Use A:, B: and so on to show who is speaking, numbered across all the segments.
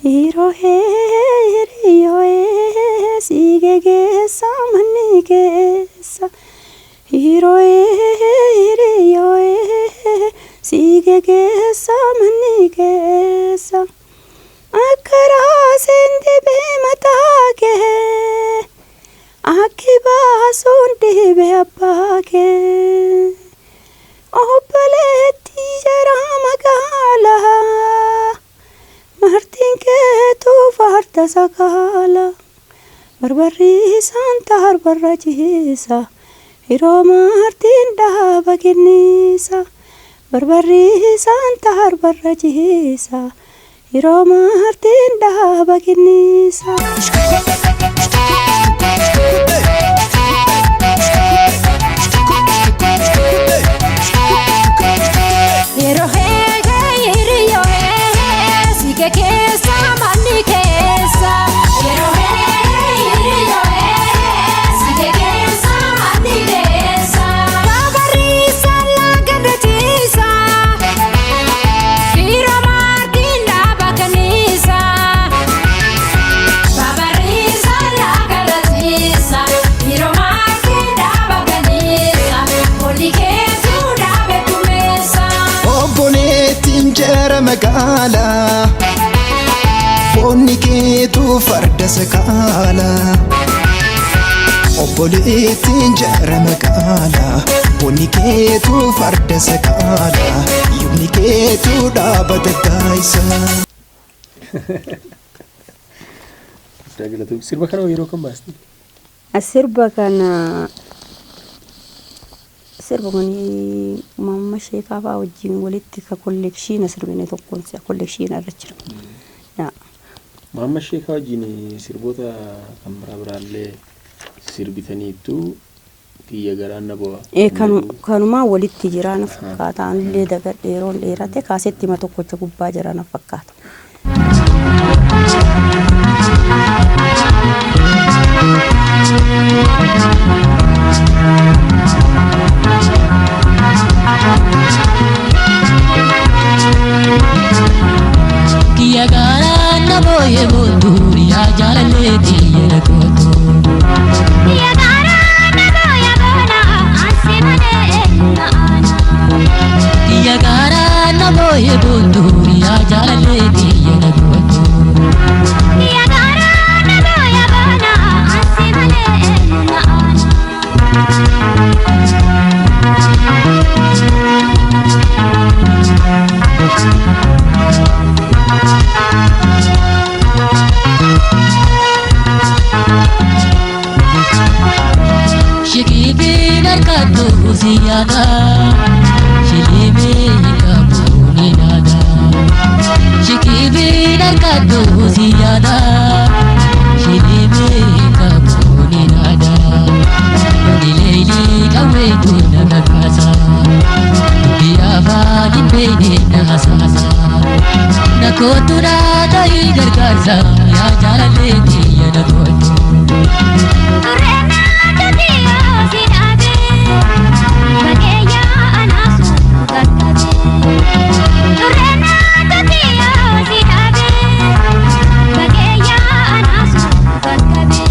A: Yeroo hiriyyoo si gegeessa manni keessa. Yeroo hiriyyoo si gegeessa manni keessa. Akka raaseen dhibee mataa kee. Akki baasuun dhibee abbaa kee. Obboleettii jaraa magaalaa. Martiin keetuu farda sakaala. Barbarri isaan taarbarra ciisa. Yeroo martiin dhaaba kennisa. Barbarri isaan taarbarra ciisa. Yeroo martiin dhaaba kennisa.
B: Yeroo hiriyyoo si keessa manni keessa. Yeroo hiriyyoo si keessa manni keessa. Babarriisa laga ciisa. Yeroo martiin dhaaba kanniisa. Babarriisa laga ciisa. Yeroo martiin dhaaba kanniisa. Olli keessuu dhaabe kumeessa.
C: Obboleettiin jara magaalaa Foonni keetuu farda sakaalaa Obboleettiin jara magaalaa Foonni keetuu farda sakaalaa Yubni keetuu dhaabata gaayisa.
D: Guddaa galatoomi. Sirba kana yeroo kam baaste?
A: Sirba kana sirba kun mamma sheekaa fa'aa wajjin walitti ka kollekshiina sirbine tokkoon si'a kollekshiina irra jira. Yaa.
D: Maamma Sheekaa wajjin sirboota kan biraa biraallee sirbitaniittu kiyya garaan na bo'a.
A: Ee kanumaa walitti jira na fakkaata. Anillee dagadhe yeroon dheerate kaasetti hima tokkocha gubbaa jira na fakkaata.
E: Kiyya gaaraan na booyee bootu yaa jaalallee kiyya na gootu.
B: Kiyya gaaraan na booyee boona ansi malee na aana.
E: Kiyya gaaraan na booyee bootu yaa jaalallee kiyya na gootu.
B: Kiyya gaaraan na booyee boona ansi malee na aana.
E: Shikiibiin harkattu si yaada shiliimee qabu ni naada. Shikiibiin harkattu si yaada shiliimee qabu ni naada. Nileeyli qawweetu na kakaasa dubbii afaan hin beekne na hasaasa. Na kootu naa ta'ii gargaarsa yaa jaalallee kiyya na kootu.
B: Tureenaa tatiyoo si dhaabee bageeyyaa anaasu qaqqabee. Tureenaa tatiyoo si dhaabee bageeyyaa anaasu qaqqabee.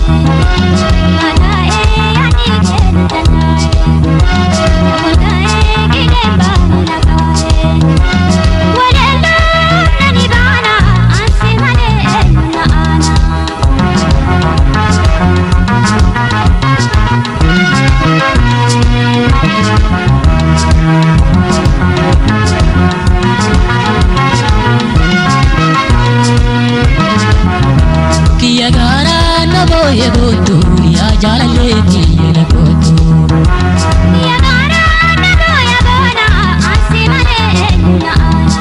B: Mataa'ee ani keenya tattaa'ee mataa'ee qilleen baanu lakaa'ee. Waleeloo nani baana ansi malee na aana.
E: Kiyya gaaraan na booyee bootu yaa jaalallee kiyya na gootu.
B: Kiyya gaaraan na booyee boona ansi malee na aana.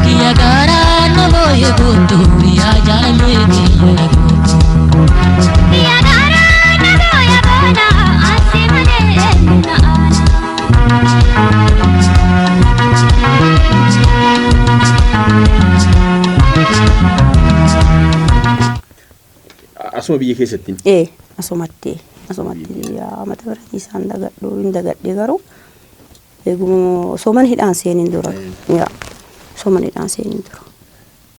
E: Kiyya gaaraan na booyee bootu yaa jaalallee kiyya na gootu.
B: Kiyya gaaraan na booyee boona ansi malee na aana.
D: Asuma biyya keessatti.
A: Ee asumatti asumatti yaa mata biratii isaan dagadhu hin dagadhe garuu eeguma osoo mana hidhaan seeniin dura. Yaa osoo mana hidhaan seeniin dura.